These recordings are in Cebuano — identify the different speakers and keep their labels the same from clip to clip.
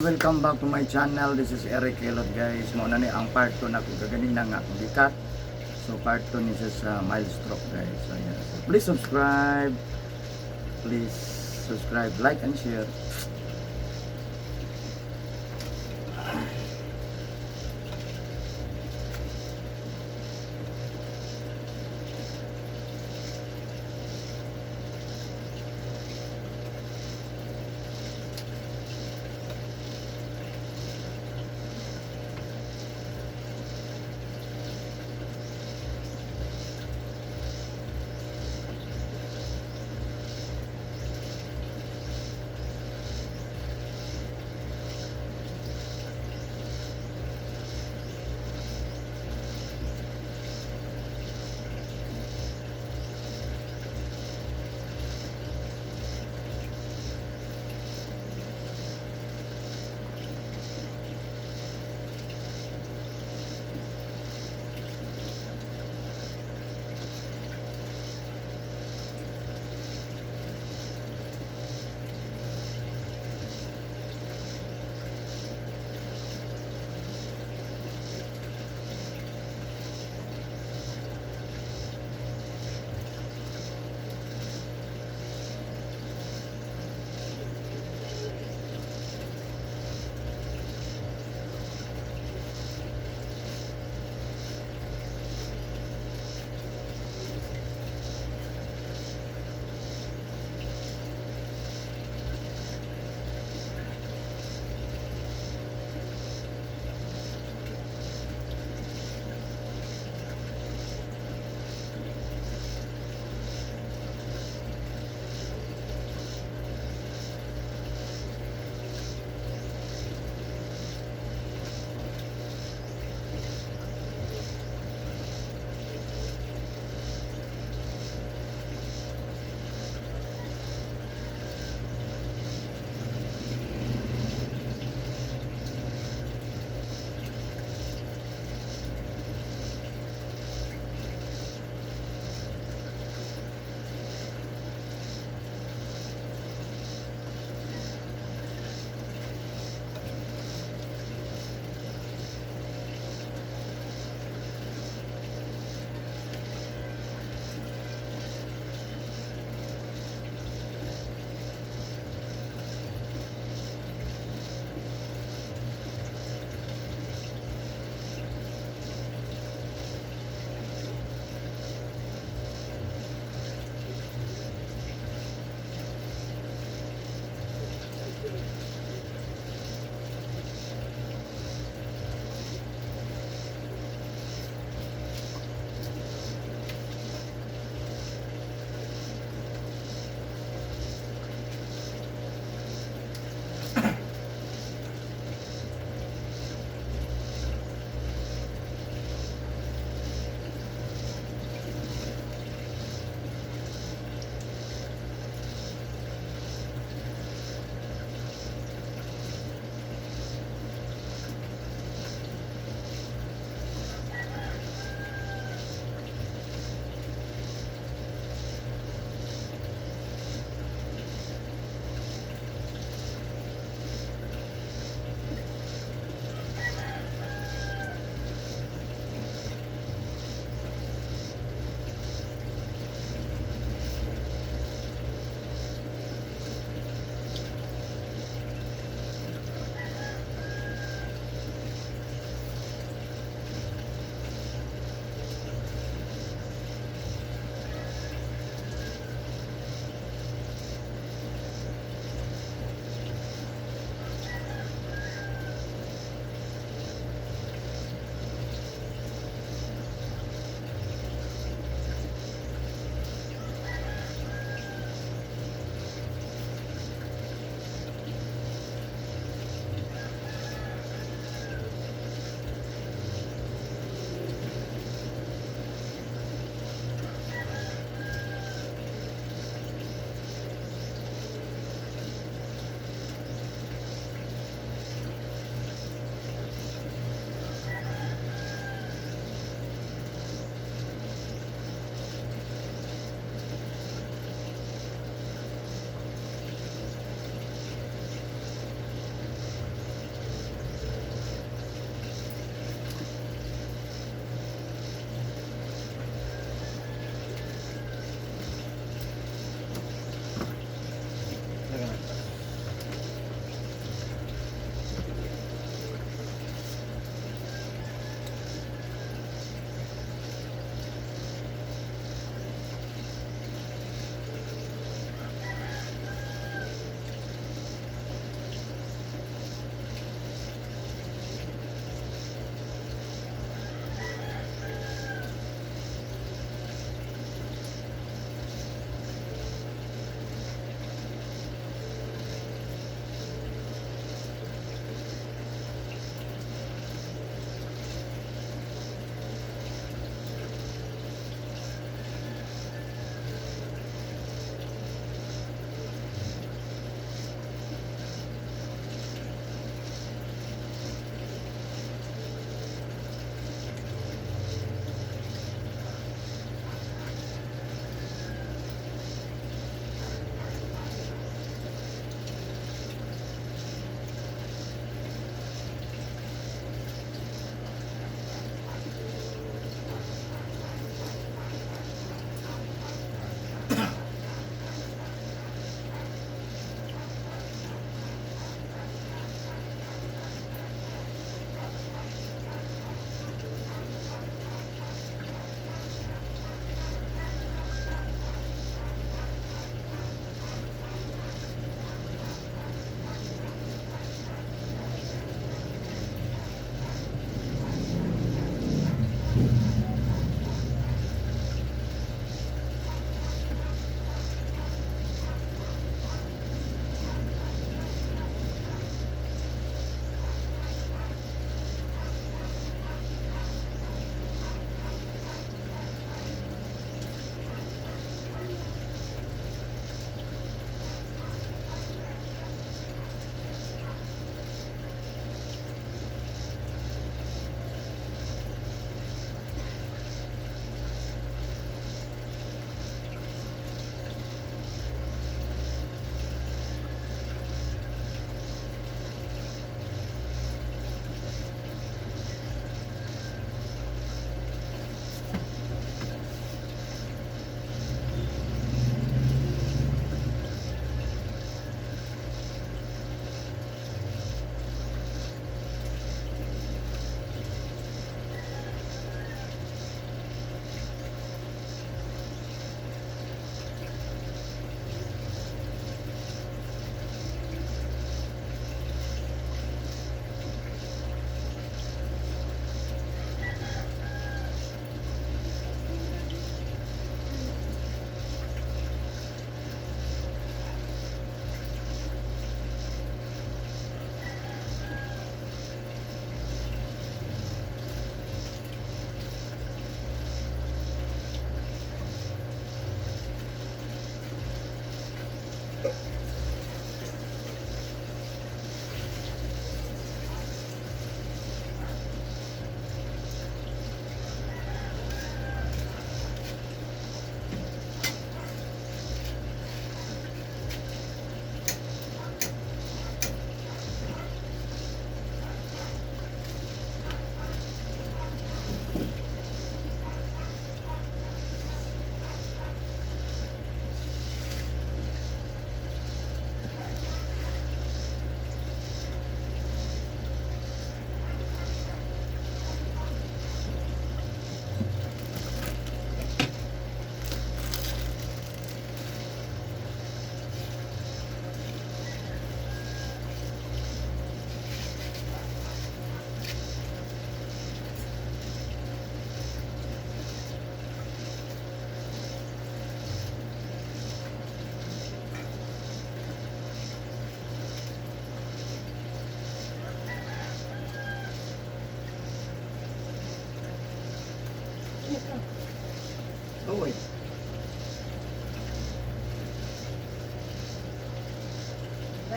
Speaker 1: Welcome back to my channel. This is Eric Elot, guys. Mao na ni ang part 2 na kung kaganina nga akong gikat. So part 2 ni siya sa mild stroke, guys. So, yeah. So please subscribe. Please subscribe, like and share.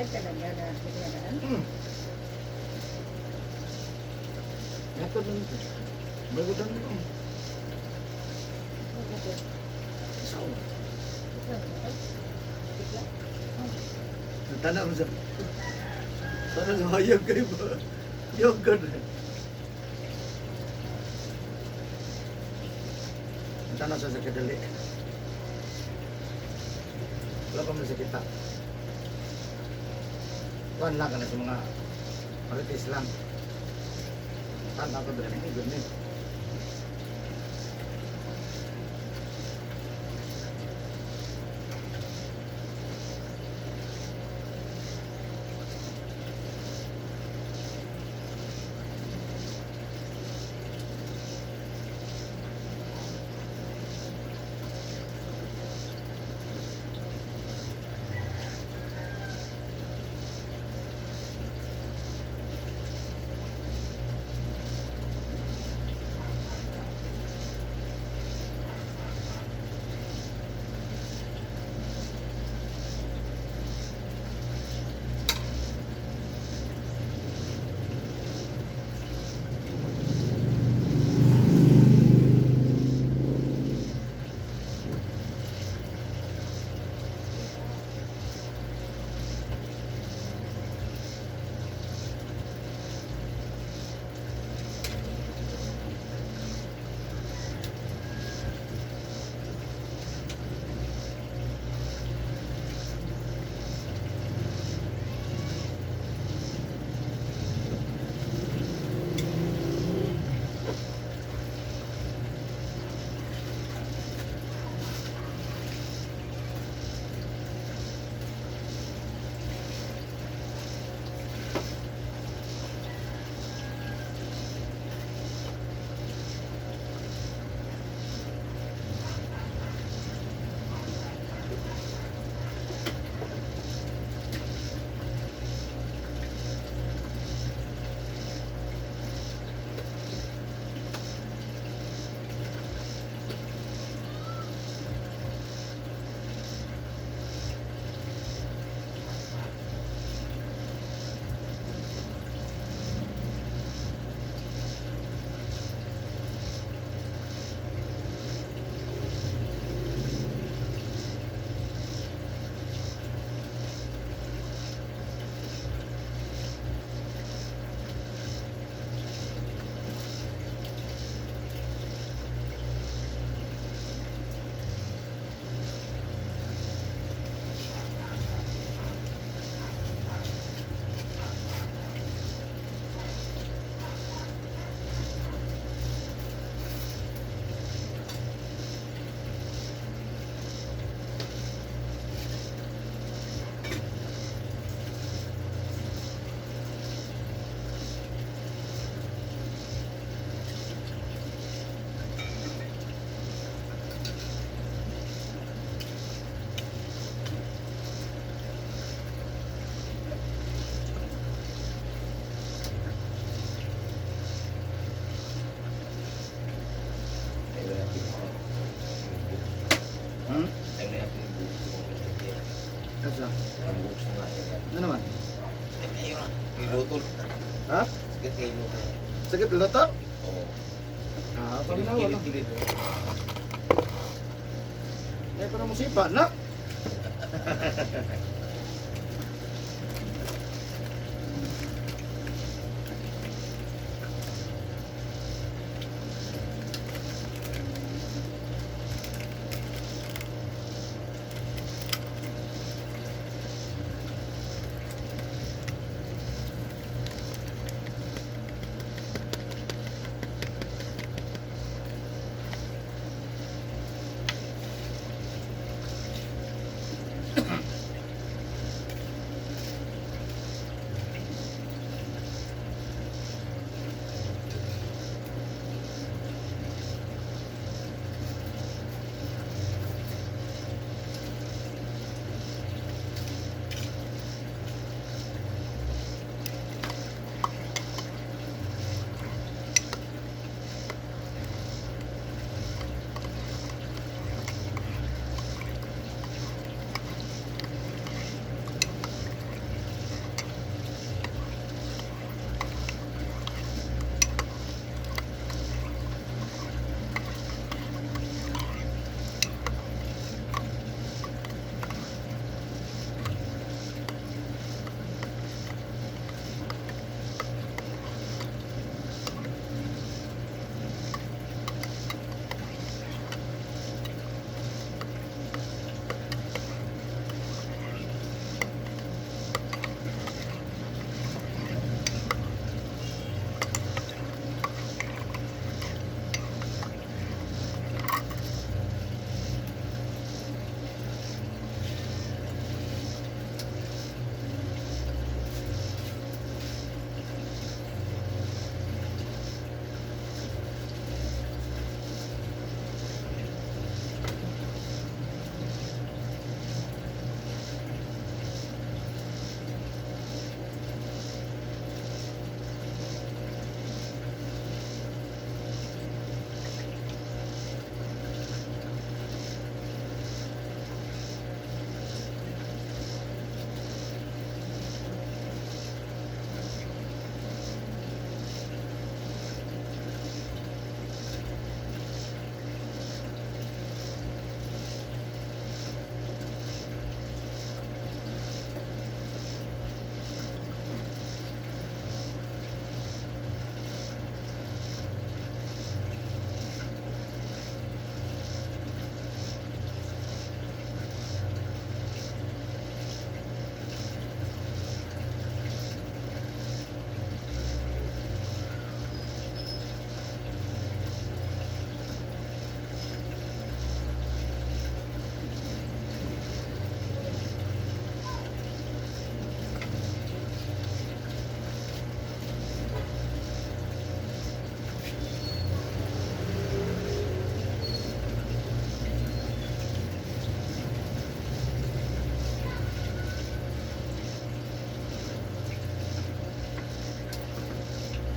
Speaker 2: Ay, talaga na biglaan.
Speaker 1: Ito din ito. Bago din ito. So, tanaw mo sa... Sana sa hayag kayo ba? Yogurt. Tanaw sa kadali. Wala pa man sa kita. Kuan lang ka na sa mga marites lang. Tanaw ko dali. Good ni. Hmm? Asa? Ano naman?
Speaker 3: Iluto.
Speaker 1: Ha?
Speaker 3: Sakit kayo luto.
Speaker 1: Sakit luto?
Speaker 3: Oo.
Speaker 1: Ah, paminaw lang.
Speaker 3: Gilid-gilid.
Speaker 1: Eh, pero musipa na.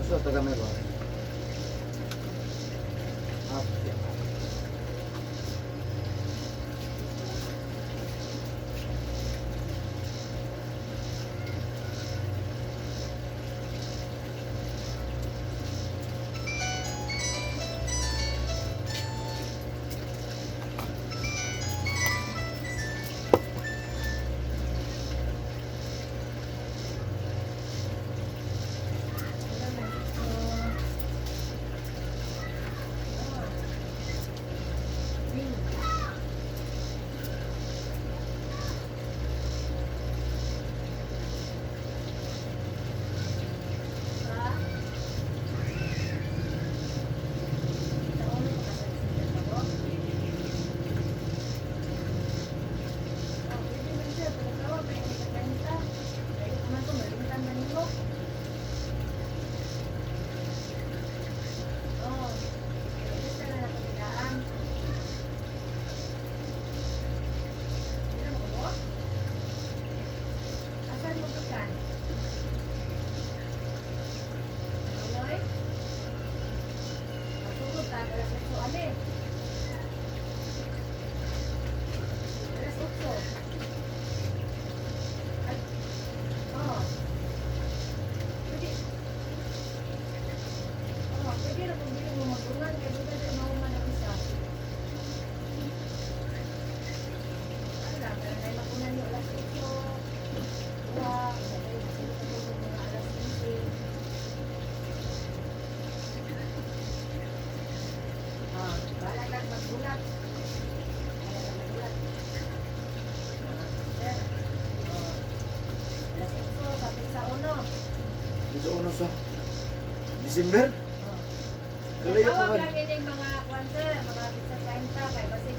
Speaker 1: Asa taga may ba? Ah, yeah.
Speaker 2: Asan mo gikan? Tuloy? Masugod ka, alas 8 ani. Alas 8. Ay, oo. Pwede. Oo, pwede ra kung dili mo magulan, kay buta di mahuman ang isa. Ano lang, kaya na magulan niyo alas 8. Duha, sabay, masulod ka tulog mga alas 15. Ah, bahala lang magbulat. Bahala lang magbulat. Ah, sir. Oh. Alas 8, kapit sa uno.
Speaker 1: Dito uno sa December?
Speaker 2: Oh.
Speaker 1: Kalayo pa
Speaker 2: Tawag
Speaker 1: man.
Speaker 2: lang ining mga kwan, sir, mga pizza 30 kay basig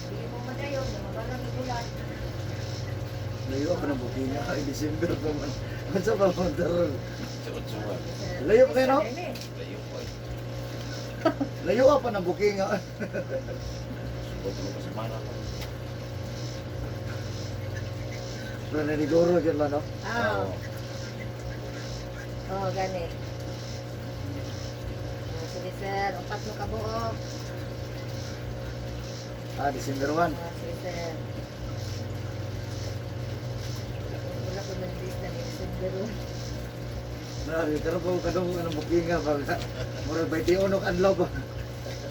Speaker 2: dili mo madayon, mabalang igulat.
Speaker 1: Layo pa ng booking ay December pa man. Unsa pa man daron?
Speaker 3: Sa 8 ba?
Speaker 1: Layo pa kayo, no?
Speaker 3: Layo pa eh.
Speaker 1: Layo pa ng booking. Ah.
Speaker 3: Subot mo pa sa mana ko.
Speaker 1: Pero naniguro gyud man no.
Speaker 2: Ah. Oh, gani. Ah, sige sir, upat mo kabuok.
Speaker 1: Ah, December 1.
Speaker 2: Ah, sige sir. Wala ko nag-list na December.
Speaker 1: Na, pero kung kadong ang booking nga ba. Murag 21 ka adlaw ba.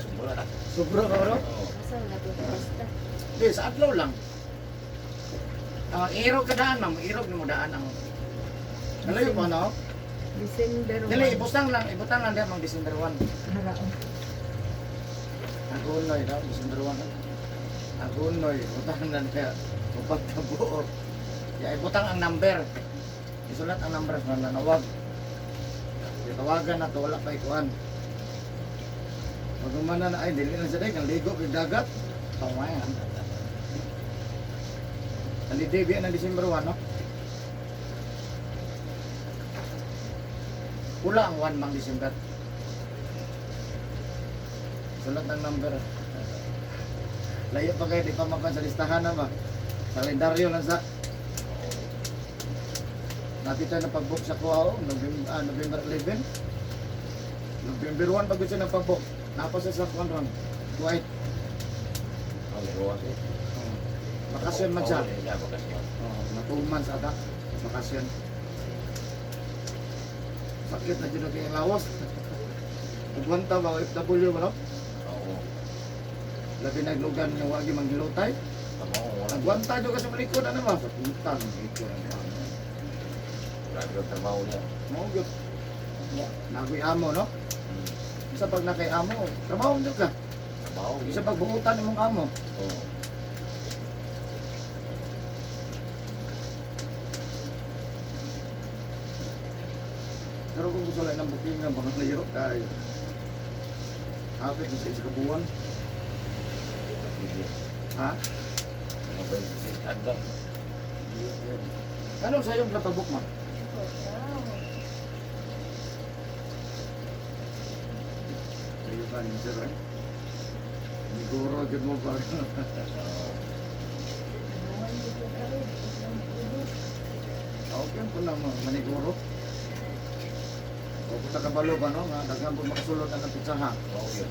Speaker 3: Sobra.
Speaker 1: Sobra ka bro.
Speaker 3: Oo.
Speaker 2: Asa wala ko basta.
Speaker 4: Di, sa adlaw lang. Ah, irog ka daan, ma'am. Irog na mo daan ang...
Speaker 1: Layo pa no.
Speaker 2: December
Speaker 4: Dili, ibutang lang diyan, ma'am, December 1.
Speaker 2: Haraon.
Speaker 1: Agunoy no, December 1. Agunoy, utang na niya. Upat ka buo.
Speaker 4: Ya, ibutang ang number.
Speaker 1: Isulat ang number sa nanawag. Tawagan na to, wala pa ikuan. Pag umana na, ay, dili na siya kang ligo kay dagat. Tawayan. Holiday biya na December 1, no?
Speaker 4: Pula ang 1, ma'am, December.
Speaker 1: Sulat ang number. Layo pa kayo, di pa mapan sa listahan na ba? Kalendaryo lang sa. Napit tayo na pag-book sa kuha, oh, November, November 11. November 1 pag siya nagpa-book. Napasa sa kuha ron. Kuwait.
Speaker 3: Oh, may ruwas eh.
Speaker 1: Oh. Bakasyon man siya.
Speaker 3: Oo, yeah, bakasyon.
Speaker 1: Oh, na 2 months ata. Bakasyon. Sakit na dyan kay lawas. Ugwanta ba OFW ba no?
Speaker 3: Oo.
Speaker 1: Labi naglugan nga wagi manggilutay.
Speaker 3: Tama ko, wala.
Speaker 1: Nagwanta jud ka sa malikod ano ba? Sa putan ito na.
Speaker 3: Grabe ang trabaho niya.
Speaker 1: Mao gyud. Nagoy amo no? Isa pag nakay amo, trabaho jud ka.
Speaker 3: Trabaho.
Speaker 1: Isa pag buutan imong amo.
Speaker 3: Oo.
Speaker 1: Pero kung gusto lang ng booking nga baka layo tayo. Hapit sa isa ka buwan.
Speaker 3: Sige.
Speaker 1: Ha?
Speaker 3: Mga 26 adlaw.
Speaker 1: Ano sa iyong napabuk mo? Layo ka ni sir eh. Siguro jud mo pa.
Speaker 3: Oo.
Speaker 1: Okay po na mo maniguro. O kung kabalo ba, no? Nga daghan po makasulod ang pizza ha.
Speaker 3: Oo yun.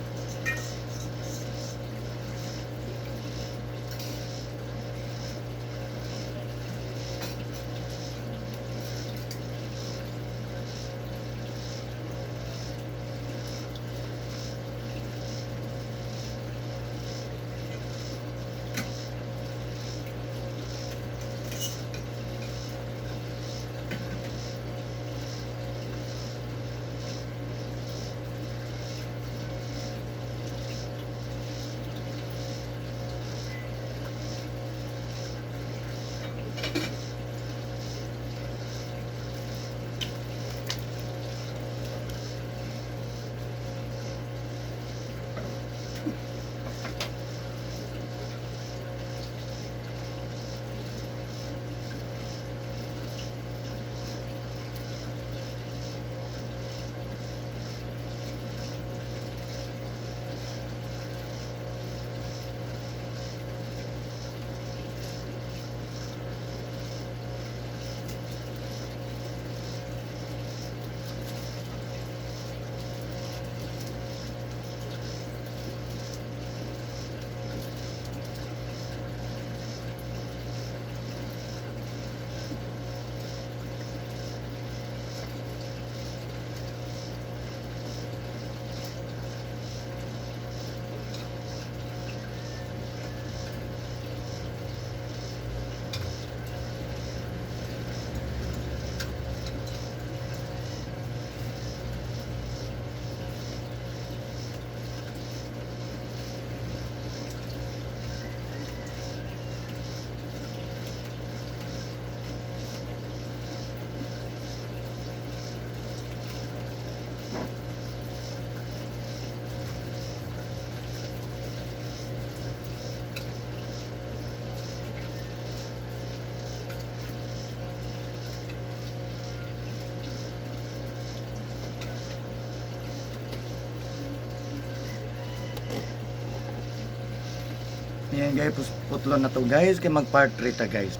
Speaker 1: Ayan guys, putlo na to guys. Kay mag part 3 ta, guys.